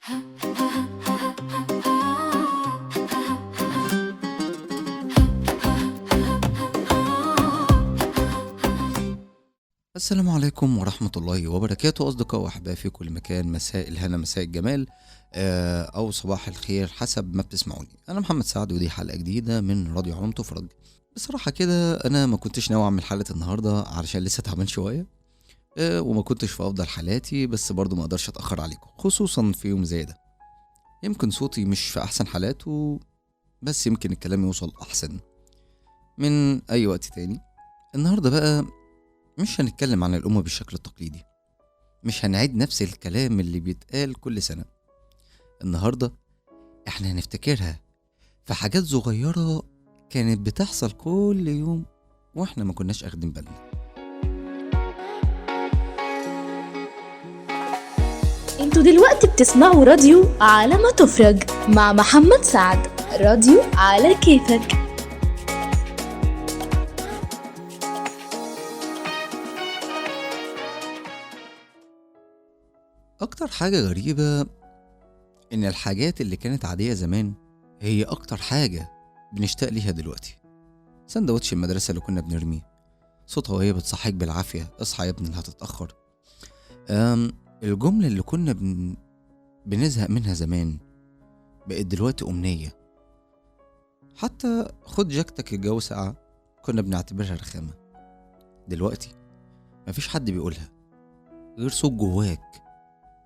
السلام عليكم ورحمة الله وبركاته أصدقاء وأحباء في كل مكان، مساء الهنا، مساء الجمال، أو صباح الخير حسب ما بتسمعوني. أنا محمد سعد ودي حلقة جديدة من راديو علوم تفرج. بصراحة كده أنا ما كنتش ناوي أعمل حلقة النهاردة علشان لسه تعبان شوية، وما كنتش في أفضل حالاتي، بس برضو ما أقدرش أتأخر عليكم خصوصا في يوم زي ده. يمكن صوتي مش في أحسن حالاته، بس يمكن الكلام يوصل أحسن من أي وقت تاني. النهاردة بقى مش هنتكلم عن الأمة بالشكل التقليدي، مش هنعيد نفس الكلام اللي بيتقال كل سنة. النهاردة احنا هنفتكرها في حاجات صغيرة كانت بتحصل كل يوم واحنا ما كناش اخدين بالنا. انتوا دلوقتي بتسمعوا راديو على ما تفرج مع محمد سعد، راديو على كيفك. أكتر حاجة غريبة إن الحاجات اللي كانت عادية زمان هي أكتر حاجة بنشتاق ليها دلوقتي. سندوتش المدرسة اللي كنا بنرميه، صوتها وهي بتصحيك بالعافية، اصحى يا ابني اللي هتتأخر. الجملة اللي كنا بنزهق منها زمان بقت دلوقتي أمنية. حتى خد جاكتك الجو ساقعة كنا بنعتبرها رخامة، دلوقتي مفيش حد بيقولها غير صوت جواك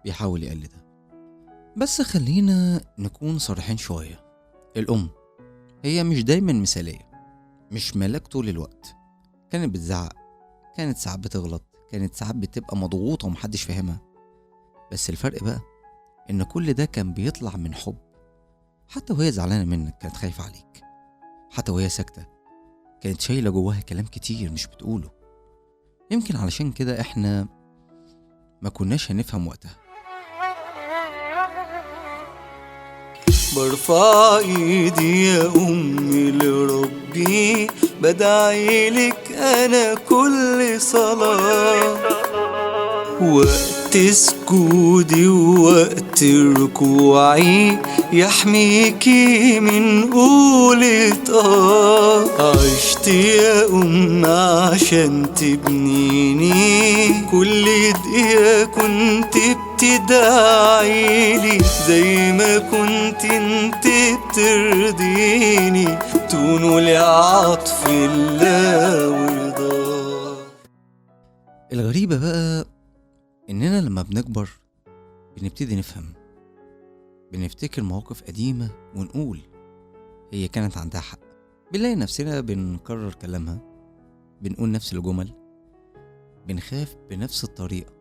بيحاول يقلدها. بس خلينا نكون صريحين شوية، الأم هي مش دايما مثالية، مش ملاك طول الوقت. كانت بتزعق، كانت ساعات بتغلط، كانت ساعات بتبقى مضغوطة ومحدش فاهمها. بس الفرق بقى إن كل ده كان بيطلع من حب. حتى وهي زعلانة منك كانت خايفة عليك، حتى وهي ساكتة كانت شايلة جواها كلام كتير مش بتقوله. يمكن علشان كده إحنا ما كناش هنفهم وقتها. برفع ايدي يا امي لربي، بدعي لك انا كل صلاة، وقت سجودي ووقت ركوعي يحميكي من قولة عشت يا أم عشان تبنيني، كل دقيقة كنت بتدعيلي، زي ما كنت انت بترضيني، تقولي عطف الله ورضا. الغريبة بقى إننا لما بنكبر بنبتدي نفهم، بنفتكر مواقف قديمة ونقول هي كانت عندها حق. بنلاقي نفسنا بنكرر كلامها، بنقول نفس الجمل، بنخاف بنفس الطريقة.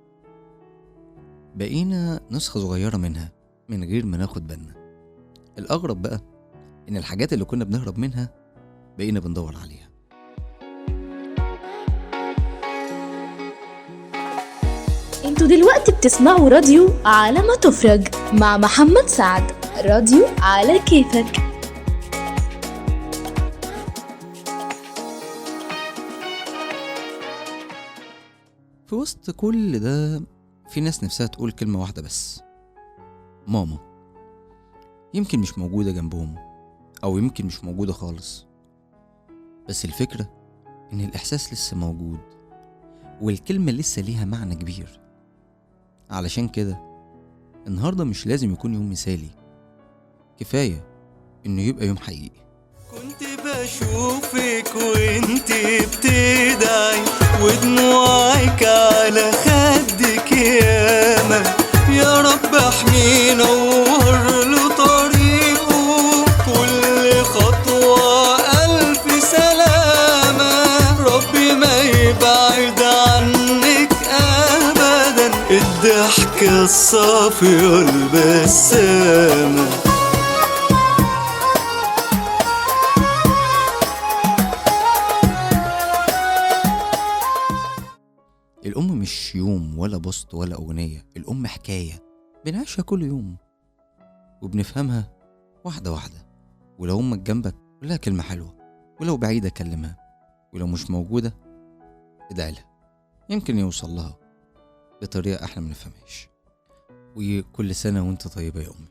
بقينا نسخة صغيرة منها من غير ما ناخد بالنا. الأغرب بقى إن الحاجات اللي كنا بنهرب منها بقينا بندور عليها. انتوا دلوقتي بتسمعوا راديو على ما تفرج مع محمد سعد، راديو على كيفك. في وسط كل ده في ناس نفسها تقول كلمة واحدة بس، ماما. يمكن مش موجودة جنبهم، أو يمكن مش موجودة خالص، بس الفكرة إن الإحساس لسه موجود والكلمة لسه ليها معنى كبير. علشان كده النهاردة مش لازم يكون يوم مثالي، كفاية إنه يبقى يوم حقيقي. كنت بشوفك وانت بتدعي ودموعك على خدك ياما، يا رب احمي نور له طريقه، كل خطوة ألف سلامة، ربي ما يبعد عنك أبدا، الضحكة الصافية البسامة. الأم مش يوم ولا بوست ولا أغنية، الأم حكاية بنعيشها كل يوم وبنفهمها واحدة واحدة. ولو أمك جنبك قولها كلمة حلوة، ولو بعيدة كلمها، ولو مش موجودة ادعي لها، يمكن يوصل لها بطريقة احنا ما نفهمهاش. وكل سنة وانت طيبة يا أمي.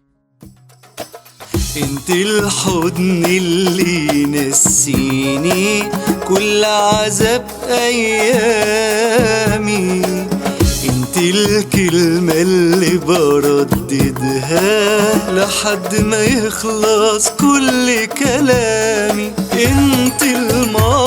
انت الحضن اللي نسيني كل عذاب ايامي، انت الكلمة اللي برددها لحد ما يخلص كل كلامي، انت الماضي